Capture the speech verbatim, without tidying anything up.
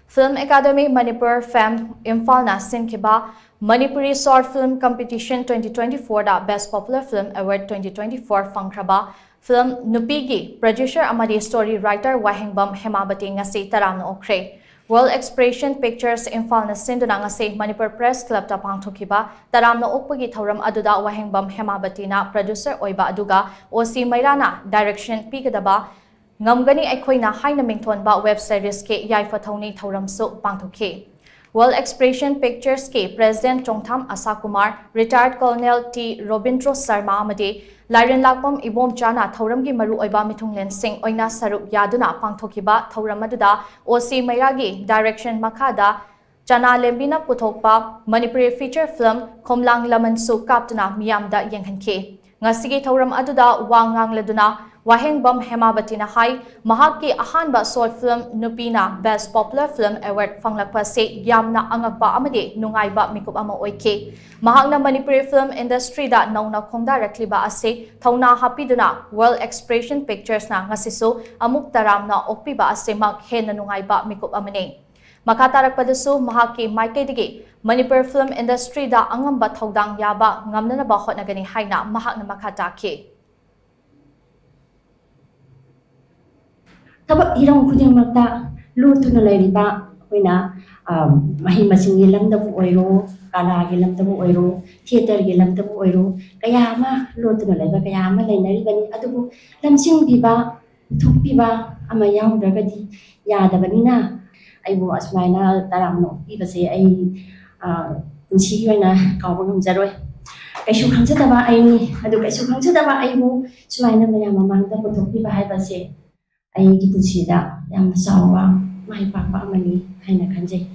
Film Academy Manipur, ꯐꯦꯝ, ꯏꯝꯐꯥꯜꯅ ꯁꯤꯟꯈꯤꯕ Manipuri Short Film Competition twenty twenty-fourꯗ Best Popular Film Award twenty twenty-four ꯐꯪꯈ꯭ꯔꯕ film ꯅꯨꯄꯤꯒꯤ producer ꯑꯃꯗꯤ story writer ꯋꯥꯍꯦꯡꯕꯝ ꯍꯦꯃꯥꯕꯇꯤ ꯉꯁꯤ ꯇꯔꯥꯝꯅ ꯑꯣꯛꯈ꯭ꯔꯦ꯫ World Expression Pictures ꯏꯝꯐꯥꯜꯅ ꯁꯤꯟꯗꯨꯅ ꯉꯁꯤ Manipur Press Clubꯇ ꯄꯥꯡꯊꯣꯛꯈꯤꯕ ꯇꯔꯥꯝꯅ ꯑꯣꯛꯄꯒꯤ ꯊꯧꯔꯝ ꯑꯗꯨꯗ ꯋꯥꯍꯦꯡꯕꯝ ꯍꯦꯃꯥꯕꯇꯤꯅ producer ꯑꯣꯏꯕ ꯑꯗꯨꯒ ꯑꯣ ꯁꯤ ꯃꯩꯔꯥꯅ direction ꯄꯤꯒꯗꯕ ꯉꯝꯒꯅꯤ ꯑꯩꯈꯣꯏꯅ ꯍꯥꯏꯅ ꯃꯤꯡꯊꯣꯟꯕ web seriesꯀꯤ ꯌꯥꯏꯐ ꯊꯧꯅꯤ ꯊꯧꯔꯝꯁꯨ ꯄꯥꯡꯊꯣꯛꯈꯤ꯫ World Expression Picturesꯀꯤ President Chongtham Asha Kumar, Retired Colonel T Robindro Sharma ꯑꯃꯗꯤ ꯂꯥꯏꯔꯦꯟ ꯂꯥꯛꯄꯝ ꯏꯕꯣꯝꯆꯥꯅ ꯊꯧꯔꯝꯒꯤ ꯃꯔꯨꯑꯣꯏꯕ ꯃꯤꯊꯨꯡꯂꯦꯟꯁꯤꯡ ꯑꯣꯏꯅ ꯁꯔꯨꯛ ꯌꯥꯗꯨꯅ ꯄꯥꯡꯊꯣꯛꯈꯤꯕ ꯊꯧꯔꯝ ꯑꯗꯨꯗ ꯑꯣ ꯁꯤ ꯃꯩꯔꯥꯒꯤ direction ꯃꯈꯥꯗ ꯆꯅꯥ ꯂꯦꯝꯕꯤꯅ ꯄꯨꯊꯣꯛꯄ ꯃꯅꯤꯄꯨꯔꯤ feature film ꯈꯣꯝꯂꯥꯡ ꯂꯃꯟꯁꯨ ꯀꯥꯞꯇꯨꯅ ꯃꯤꯌꯥꯝꯗ ꯌꯦꯡꯍꯟꯈꯤ꯫ ꯉꯁꯤꯒꯤ ꯊꯧꯔꯝ ꯑꯗꯨꯗ ꯋꯥ ꯉꯥꯡꯂꯗꯨꯅ ꯋꯥꯍꯦꯡꯕꯝ ꯍꯦꯃꯥꯕꯇꯤꯅ ꯍꯥꯏ, ꯃꯍꯥꯛꯀꯤ ꯑꯍꯥꯟꯕ short film ꯅꯨꯄꯤꯅ Best Popular Film Award ꯐꯪꯂꯛꯄ ꯑꯁꯤ ꯌꯥꯝꯅ ꯑꯉꯛꯄ ꯑꯃꯗꯤ ꯅꯨꯡꯉꯥꯏꯕ ꯃꯤꯀꯨꯞ ꯑꯃ ꯑꯣꯏꯈꯤ꯫ ꯃꯍꯥꯛꯅ ꯃꯅꯤꯄꯨꯔꯤ film industryꯗ ꯅꯧꯅ ꯈꯣꯡꯗꯥꯔꯛꯂꯤꯕ ꯑꯁꯤ ꯊꯧꯅꯥ ꯍꯥꯞꯄꯤꯗꯨꯅ World Expression Picturesꯅ ꯉꯁꯤꯁꯨ ꯑꯃꯨꯛ ꯇꯔꯥꯝꯅ ꯑꯣꯛꯄꯤꯕ ꯑꯁꯤꯃꯛ ꯍꯦꯟꯅ ꯅꯨꯡꯉꯥꯏꯕ ꯃꯤꯀꯨꯞ ꯑꯃꯅꯤ꯫ ꯃꯈꯥ ꯇꯥꯔꯛꯄꯗꯁꯨ ꯃꯍꯥꯛꯀꯤ ꯃꯥꯏꯀꯩꯗꯒꯤ ꯃꯅꯤꯄꯨꯔ film industryꯗ ꯑꯉꯝꯕ ꯊꯧꯗꯥꯡ ꯌꯥꯕ ꯉꯝꯅꯅꯕ ꯍꯣꯠꯅꯒꯅꯤ ꯍꯥꯏꯅ ꯃꯍꯥꯛꯅ ꯃꯈꯥ ꯇꯥꯈꯤ꯫ ꯊꯕꯛ ꯍꯤꯔꯝ ꯈꯨꯗꯤꯡꯃꯛꯇ ꯂꯣꯠꯇꯨꯅ ꯂꯩꯔꯤꯕ ꯑꯩꯈꯣꯏꯅ, ꯑ, ꯃꯍꯩ ꯃꯁꯤꯡꯒꯤ ꯂꯝꯗꯕꯨ ꯑꯣꯏꯔꯣ, ꯀꯂꯥꯒꯤ ꯂꯝꯗꯕꯨ ꯑꯣꯏꯔꯣ, theatreꯒꯤ ꯂꯝꯗꯕꯨ ꯑꯣꯏꯔꯣ, ꯀꯌꯥ ꯑꯃ ꯂꯣꯠꯇꯨꯅ ꯂꯩꯕ ꯀꯌꯥ ꯑꯃ ꯂꯩꯅꯔꯤꯕꯅꯤ꯫ ꯑꯗꯨꯕꯨ ꯂꯝꯖꯤꯡꯕꯤꯕ, ꯄꯨꯊꯣꯛꯄꯤꯕ ꯑꯃ ꯌꯥꯎꯗ꯭ꯔꯒꯗꯤ ꯌꯥꯗꯕꯅꯤꯅ ꯑꯩꯕꯨ ꯑꯁꯨꯃꯥꯏꯅ ꯇꯔꯥꯝꯅ ꯑꯣꯛꯄꯤꯕꯁꯦ ꯑꯩ, ꯑ, ꯄꯨꯟꯁꯤꯒꯤ ꯑꯣꯏꯅ ꯀꯥꯎꯕ ꯉꯝꯖꯔꯣꯏ꯫ ꯀꯩꯁꯨ ꯈꯪꯖꯗꯕ ꯑꯩꯅꯤ, ꯑꯗꯨ ꯀꯩꯁꯨ ꯈꯪꯖꯗꯕ ꯑꯩꯕꯨ ꯁꯨꯃꯥꯏꯅ ꯃꯌꯥꯝ ꯃꯃꯥꯡꯗ ꯄꯨꯊꯣꯛꯄꯤꯕ ꯍꯥꯏꯕꯁꯦ ꯑꯩꯒꯤ ꯄꯨꯟꯁꯤꯗ ꯌꯥꯝꯅ ꯆꯥꯎꯕ ꯃꯥꯏ ꯄꯥꯛꯄ ꯑꯃꯅꯤ ꯍꯥꯏꯅ ꯈꯟꯖꯩ꯫